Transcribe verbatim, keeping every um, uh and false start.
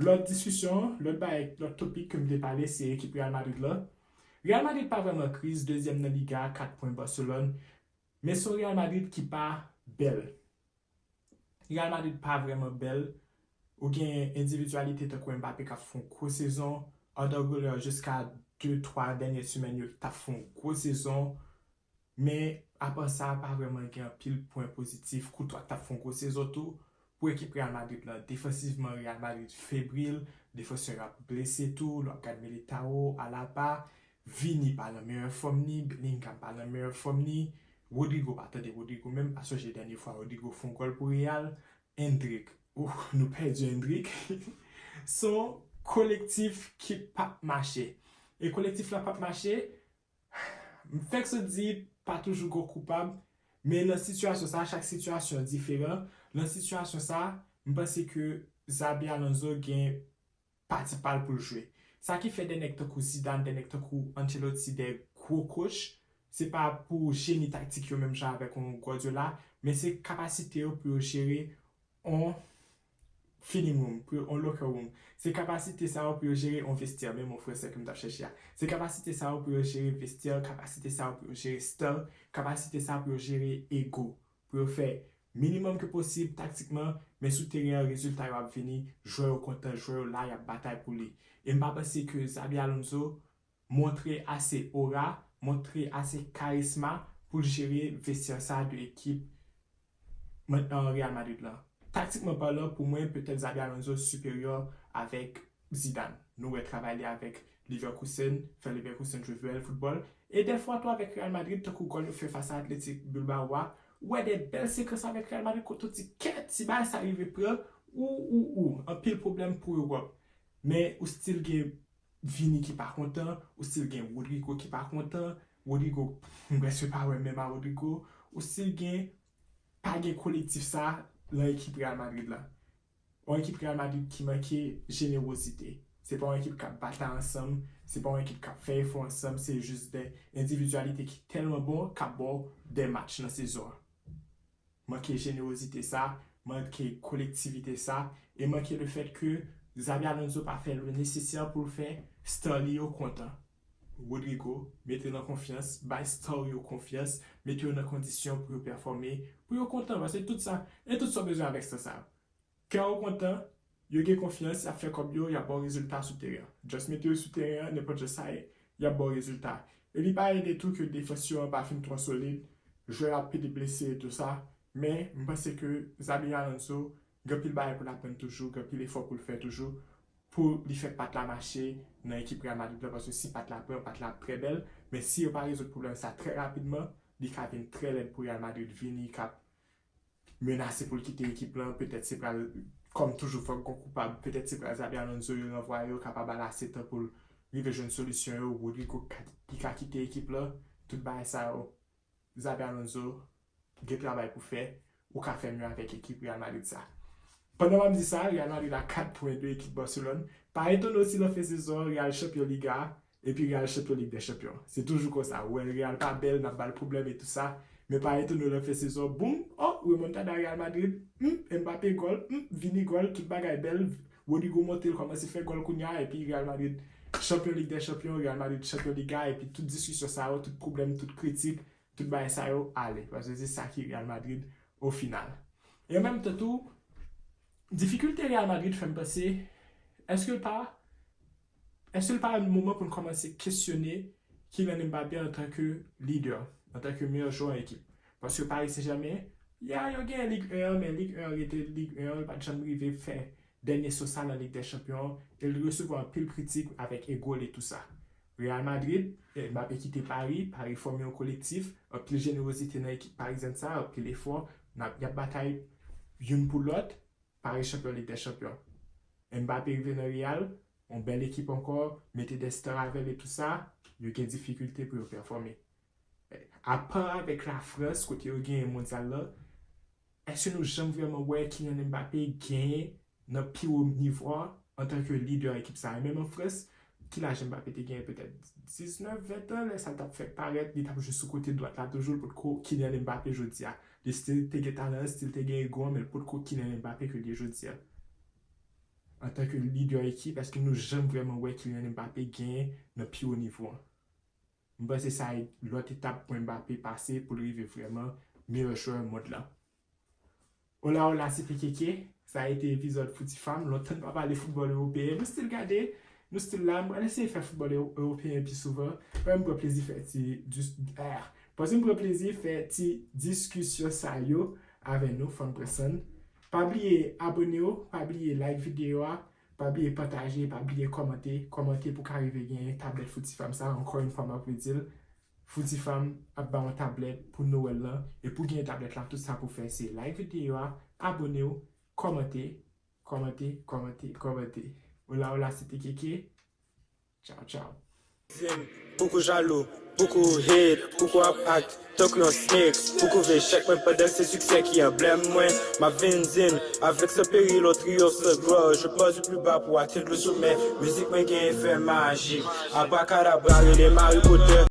Lòt diskisyon, lòt bagay, lòt topik ke m te pale, se ekip Real Madrid la. Real Madrid pa vrèman kriz, dezyèm nan Liga, kat pwen Barcelone. Men se yon Real Madrid ki pa bèl. Real Madrid pa vrèman bèl. Ou gen endividyalite tankou Mbappé k ap fè yon gwo sezon, Arda Güler jiska de twa dènye semèn yo t ap fè yon gwo sezon. Men apa sa, pa vrèman gen anpil pwen pozitif. Courtois t ap fè yon gwo sezon tou pou ekip Real Madrid la. Defansivman, Real Madrid febril, defansè yo ap blese tou, lè w ap gad Militao, Alaba, Vini pa nan meyè fòm ni, Bellingham pa nan meyè fòm ni, Rodrygo pa tande Rodrygo menm, pa sonje dènye fwa Rodrygo fè yon gòl pou Real, Endrick, ouh, nou pèdi Endrick. Se yon kolektif ki p ap mache. E kolektif la p ap mache, m fèk sot di pa toujou gon koupab, men nan sitiyasyon sa, chak sitiyasyon diferan. Nan sitiyasyon sa, m panse ke Xabi Alonso gen pati pa l pou l jwe. Sa ki fè de nèg tankou Zidane, de nèg tankou Ancelotti, de gwo coach, se pa pou jeni taktik yo menm jan avèk yon Guardiola, men se kapasite yo pou yo jere yon feeding room, pou yo, yon locker room. Se kapasite sa yo pou yo jere yon vestyè, men mo fransè ke m t ap chèche a. Se kapasite sa yo pou yo jere vestyè, kapasite sa yo pou yo jere star, kapasite sa yo pou yo jere ego, pou yo fè minimòm ke posib taktikman, men sou teren an, rezilta yo ap vini, jwè yo kontan, jwè yo la, y ap batay pou li. E m pa panse ke Xabi Alonso montre ase ora, montre ase karisma pou l jere vestyè sa de ekip Real Madrid la. Taktikman palan, pou mwen, petèt Xabi Alonso siperyè avèk Zidane. Nou wè travay li avèk Leverkusen, fè Leverkusen jwe bèl foutbòl. E dèfwa tou avèk Real Madrid, tankou gòl yo fè fas a Athletic Bilbao a, ou wè de bèl sekans avèk Real Madrid kote w di kèt, si bagay sa rive pran, ou, ou, ou, anpil pwoblèm pou Ewòp. Men ou still gen Vini ki pa kontan, ou still gen Rodrygo ki pa kontan, Rodrygo, m prèske pa wè menm a Rodrygo, ou still gen, pa gen kolektif sa nan ekip Real Madrid la. Yon ekip Real Madrid ki manke jenerozite. Se pa yon ekip k ap batay ansanm, se pa yon ekip k ap fè efò ansanm, se jis de endividyalite ki tèlman bon k ap ba w de match nan sezon an. Manke jenerozite sa, manke kolektivite sa, e manke le fèt ke Xabi Alonso pa fè le nesesè pou l fè star li yo kontan. Rodrygo, mete nan konfyans, bay star yo konfyans, mete yo nan kondisyon pou yo pèfòme, pou yo kontan, paske tout sa, e tout sa w bezwen avèk star sa yo. Kè yo kontan, yo gen konfyans, y ap fè kòb yo, y ap ba w rezilta sou teren an. Just mete yo sou teren an, nenpòt jan sa ye, y ap ba w rezilta. E li pa ede tou ke defans yo an pa fin twò solid, jwè yo ap pede blese e tou sa, men m panse ke Xabi Alonso gen anpil bagay pou l aprann toujou, gen anpil efò pou l fè toujou, pou li fè pat la mache nan ekip Real Madrid la, paske si pat la pran, pat la ap trè bèl, men si yo pa rezoud pwoblèm sa trè rapidman, li ka vin trè lèd pou Real Madrid vini, k ap menase pou l kite ekip lan, petèt se pral, kòm toujou fòk gon koupab, petèt se pral Xabi Alonso yo ranvwaye, yo ka pa ba l ase tan pou l rive jwenn solisyon yo, Rodrygo ka, ki ka kite ekip lan, tout bagay sa yo, Xabi Alonso gen travay pou fè, ou ka fè mye avèk ekip Real Madrid sa. Pandan m ap di sa, Real Madrid a kat pwen de ekip Barcelone, pa etone w si nan fen sezon an Real chanpyon Liga a, epi Real chanpyon Lig dè Chanpyon. Se toujou konsa. Ou wè Real pa bèl, n ap ba l pwoblèm e tou sa. Men pa etone w nan fen sezon, boum, oh, remontada Real Madrid, hmm, Mbappé gòl, hmm, Vini gòl, tout bagay bèl. Rodrygo monte, l kòmanse fè gòl kounye a, epi Real Madrid chanpyon Lig dè Chanpyon, Real Madrid chanpyon Liga, epi tout diskisyon sa yo, tout pwoblèm, tout kritik, tout bagay sa yo ale. Paske se sa ki Real Madrid o final. E an menm tan tou, difikilte Real Madrid fè m panse, èske l pa Èske l pa moman pou n kòmanse kesyone Kylian Mbappé antanke lidè, antanke meyè jwè an ekip? Paske Paris Saint-Germain, ya, yo genyen Lig en an, men Lig en an rete Lig en an, l pa t janm rive fè dènye so sa nan Lig dè Chanpyon an, e l resevwa anpil kritik avèk ego l e tou sa. Real Madrid, Mbappé kite Paris, Paris fòme yon kolektif, anpil jenerozite nan ekip parizyen sa, anpil efò, n ap, y ap batay youn pou lòt, Paris chanpyon Lig dè Chanpyon. Mbappé rive nan Real, yon bèl ekip ankò, mete de star avè l e tou sa, yo gen difikilte pou yo pèfòme. Apa avèk Lafrans, kote yo genyen mondyal lan, èske nou janm vrèman wè Kylian Mbappé genyen nan pi wo nivo a antanke lidè ekip sa? E menm an Frans, ki laj Mbappé te genyen? Petèt diznèf, ven tan, lè sa l t ap fèk parèt, li t ap jwe sou kote dwat la toujou, l potko Kylian Mbappé jodi a. Li still te gen talan an, still te gen ego an, men l potko Kylian Mbappé ke l ye jodi a. antanke lidè ekip, èske nou janm vrèman wè Kylian Mbappé genyen nan pi wo nivo an? M panse sa e lòt etap pou Mbappé pase pou l rive vrèman meyè jwè mond lan. Hola, hola, se P K K. Sa a été epizòd Fouti Fam. Lontan n pa pale foutbòl ewopeyen. Nou still gade, nou still la. M pral eseye fè foutbòl ewo- ewopeyen pi souvan. Mwen, m pran plezi fè ti dis- ah, paske m pran plezi fè ti diskisyon sa yo avè nou, fò n pran san n. Pa bliye abone w, pa bliye like videyo a, pa bliye pataje, pa bliye kòmante. Kòmante pou ka rive genyen tablèt Fouti Fam sa. Ankò yon fwa, m ap redi l. Fouti Fam ap ba yon tablèt pou Nowèl lan. E pou genyen tablèt la, tout sa pou fè se like videyo a, abone w, kòmante, kòmante, kòmante, kòmante. Hola, hola, se P K K. Tchaw, tchaw. Zin, poukou jalou, poukou hate, poukou ap act tankou yon snake. Poukou vle chèk mwen pandan se siksè ki anblèm mwen. M ap vin zin, avèk san peril, on triomphe, sans gloire. Je pars du plus bas pour atteindre le sommet. Mizik mwen gen efè majik. Abrakadabra, rele Harry Potter.